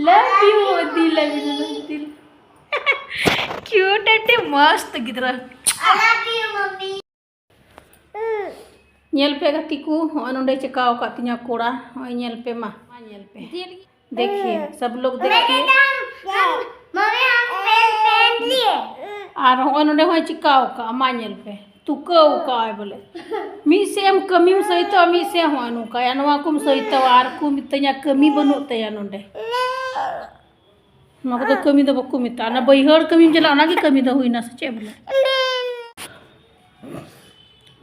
love you, ᱫᱤᱞ, ᱫᱤᱞ, ᱫᱤᱞ᱾ Cute, ᱟᱹᱰᱤ ᱢᱚᱥᱛ ᱜᱤᱫᱽᱨᱟᱹ᱾ I love you, mommy। ᱧᱮᱞ ᱯᱮ ᱜᱟᱛᱮ ᱠᱚ, ᱦᱚᱸᱜᱼᱚᱭ ᱱᱚᱰᱮ ᱪᱤᱠᱟᱹᱣ ᱟᱠᱟᱫ ᱛᱤᱧᱟ ᱠᱚᱲᱟ᱾ ᱦᱚᱸᱜᱼᱚᱭ ᱧᱮᱞ ᱯᱮ ᱢᱟ, ᱢᱟ ᱧᱮᱞ ᱯᱮ᱾ देखिए, सब लोग देखिए। मम्मी, हम पेन, पेन लिए। ᱟᱨ ᱦᱚᱸᱜᱼᱚᱭ ᱱᱚᱰᱮ ᱦᱚᱸᱭ ᱪᱤᱠᱟᱹᱣ ᱟᱠᱟᱫᱼᱟ, ᱢᱟ ᱧᱮᱞ ᱯᱮ᱾ ᱛᱩᱠᱟᱹᱣ ᱟᱠᱟᱫᱼᱟᱭ ᱵᱚᱞᱮ᱾ ᱢᱤᱫ ᱥᱮᱫ ᱮᱢ ᱠᱟᱹᱢᱤᱢ ᱥᱟᱹᱦᱤᱛᱚᱜᱼᱟ, ᱢᱤᱫ ᱥᱮᱫ ᱦᱚᱸᱜᱼᱚᱭ ᱱᱚᱝᱠᱟᱭᱟ᱾ ᱱᱚᱣᱟ ᱠᱚᱢ ᱥᱟᱹᱦᱤᱛᱚᱜᱼᱟ ᱟᱨ ᱠᱚ ᱢᱤᱛᱟᱹᱧᱟ ᱠᱟᱹᱢᱤ ᱵᱟᱹᱱᱩᱜ ᱛᱟᱭᱟ ᱱᱚᱰᱮ᱾ ᱱᱚᱣᱟ ᱠᱚᱫᱚ ᱠᱟᱹᱢᱤ ᱫᱚ ᱵᱟᱠᱚ ᱢᱮᱛᱟᱜᱼᱟ᱾ ᱚᱱᱟ ᱵᱟᱹᱭᱦᱟᱹᱲ ᱠᱟᱹᱢᱤᱢ ᱪᱟᱞᱟᱜᱼᱟ, ᱚᱱᱟᱜᱮ ᱠᱟᱹᱢᱤ ᱫᱚ ᱦᱩᱭᱱᱟ ᱥᱮ ᱪᱮᱫ ᱵᱚᱞᱮ?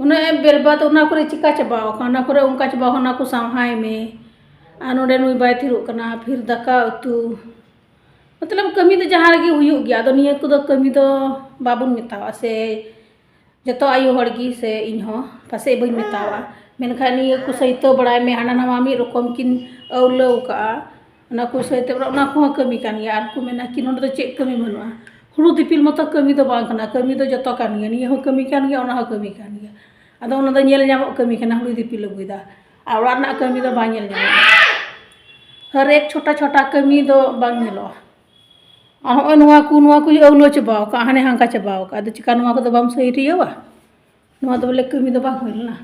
ᱩᱱᱟᱹᱜ ᱮᱢ ᱵᱮᱨᱵᱟᱫ, ᱚᱱᱟ ᱠᱚᱨᱮ ᱪᱤᱠᱟ ᱪᱟᱵᱟᱣ ᱟᱠᱟᱱᱟ? ᱚᱱᱟ ᱠᱚᱨᱮ ᱚᱱᱠᱟ ᱪᱟᱵᱟᱣ ᱟᱠᱟᱱᱟ, ᱚᱱᱟ ᱠᱚ ᱥᱟᱶᱦᱟᱭ ᱢᱮ᱾ ᱟᱨ ᱱᱚᱰᱮ ᱱᱩᱭ ᱵᱟᱭ ᱛᱷᱤᱨᱚᱜ ᱠᱟᱱᱟ, ᱯᱷᱤᱨ ᱫᱟᱠᱟ ᱩᱛᱩ᱾ ᱢᱚᱛᱞᱚᱵ ᱠᱟᱹᱢᱤ ᱫᱚ ᱡᱟᱦᱟᱸ ᱨᱮᱜᱮ ᱦᱩᱭᱩᱜ ᱜᱮᱭᱟ, ᱟᱫᱚ ᱱᱤᱭᱟᱹ ᱠᱚᱫᱚ ᱠᱟᱹᱢᱤ ᱫᱚ ᱵᱟᱵᱚᱱ ᱢᱮᱛᱟᱣᱟᱜᱼᱟ ᱥᱮ᱾ ᱡᱚᱛᱚ ᱟᱭᱳ ᱦᱚᱲ ᱜᱮ ᱥᱮ ᱤᱧ ᱦᱚᱸ ᱯᱟᱥᱮᱡ ᱵᱟᱹᱧ ᱢᱮᱛᱟᱣᱟᱜᱼᱟ, ᱢᱮᱱᱠᱷᱟᱱ ᱱᱤᱭᱟᱹ ᱠᱚ ᱥᱟᱹᱭᱛᱟᱹ ᱵᱟᱲᱟᱭ ᱢᱮ, ᱦᱟᱱᱟ ᱱᱟᱣᱟ ᱢᱤᱫ ᱨᱚᱠᱚᱢ ᱠᱤᱱ ᱟᱹᱣᱞᱟᱹᱣ ᱠᱟᱜᱼᱟ, ᱚᱱᱟ ᱠᱚ ᱥᱟᱹᱭᱛᱟᱹ ᱵᱟᱲᱟ, ᱚᱱᱟ ᱠᱚᱦᱚᱸ ᱠᱟᱹᱢᱤ ᱠᱟᱱ ᱜᱮᱭᱟ᱾ ᱟᱨ ᱠᱚ ᱢᱮᱱᱟ ᱠᱤ ᱱᱚᱸᱰᱮ ᱫᱚ ᱪᱮᱫ ᱠᱟᱹᱢᱤ ᱵᱟᱹᱱᱩᱜᱼᱟ? ᱦᱩᱲᱩ ᱫᱤᱯᱤᱞ ᱢᱚᱛᱚ ᱠᱟᱹᱢᱤ ᱫᱚ ᱵᱟᱝ ᱠᱟᱱᱟ, ᱠᱟᱹᱢᱤ ᱫᱚ ᱡᱚᱛᱚ ᱠᱟᱱ ᱜᱮᱭᱟ, ᱱᱤᱭᱟᱹ ᱦᱚᱸ ᱠᱟᱹᱢᱤ ᱠᱟᱱ ᱜᱮᱭᱟ, ᱚᱱᱟ ᱦᱚᱸ ᱠᱟᱹᱢᱤ ᱠᱟᱱ ᱜᱮᱭᱟ᱾ ᱟᱫᱚ ᱚᱱᱟ ᱫᱚ ᱧᱮᱞ ᱧᱟᱢᱚᱜ ᱠᱟᱹᱢᱤ ᱠᱟᱱᱟ, ᱦᱩᱲᱩ ᱫᱤᱯᱤᱞ ᱟᱹᱜᱩᱭᱮᱫᱟ, ᱟᱨ ᱚᱲᱟᱜ ᱨᱮᱱᱟᱜ ᱠᱟᱹᱢᱤ ᱫᱚ ᱵᱟᱝ ᱧᱮᱞ ᱧᱟᱢᱚᱜᱼᱟ᱾ ᱦᱟᱨ ᱮᱠ ᱪᱷᱳᱴᱟ ᱪᱷᱳᱴᱟ ᱠᱟᱹᱢᱤ ᱫᱚ ᱵᱟᱝ ᱧᱮᱞᱚᱜᱼᱟ᱾ ᱟᱨ ᱦᱚᱸᱜᱼᱚᱭ ᱱᱚᱣᱟ ᱠᱚ, ᱱᱚᱣᱟ ᱠᱚ ᱟᱹᱣᱞᱟᱹ ᱪᱟᱵᱟᱣ ᱠᱟᱜᱼᱟ, ᱦᱟᱱᱮ ᱦᱟᱝᱠᱟ ᱪᱟᱵᱟᱣ ᱠᱟᱜᱼᱟ᱾ ᱟᱫᱚ ᱪᱤᱠᱟ ᱱᱚᱣᱟ ᱠᱚᱫᱚ ᱵᱟᱢ ᱥᱟᱹᱨᱤᱭᱟᱹᱣᱟ? ᱱᱚᱣᱟ ᱫᱚ ᱵᱚᱞᱮ ᱠᱟᱹᱢᱤ ᱫᱚ ᱵᱟᱝ ᱦᱩᱭ ᱞᱮᱱᱟ᱾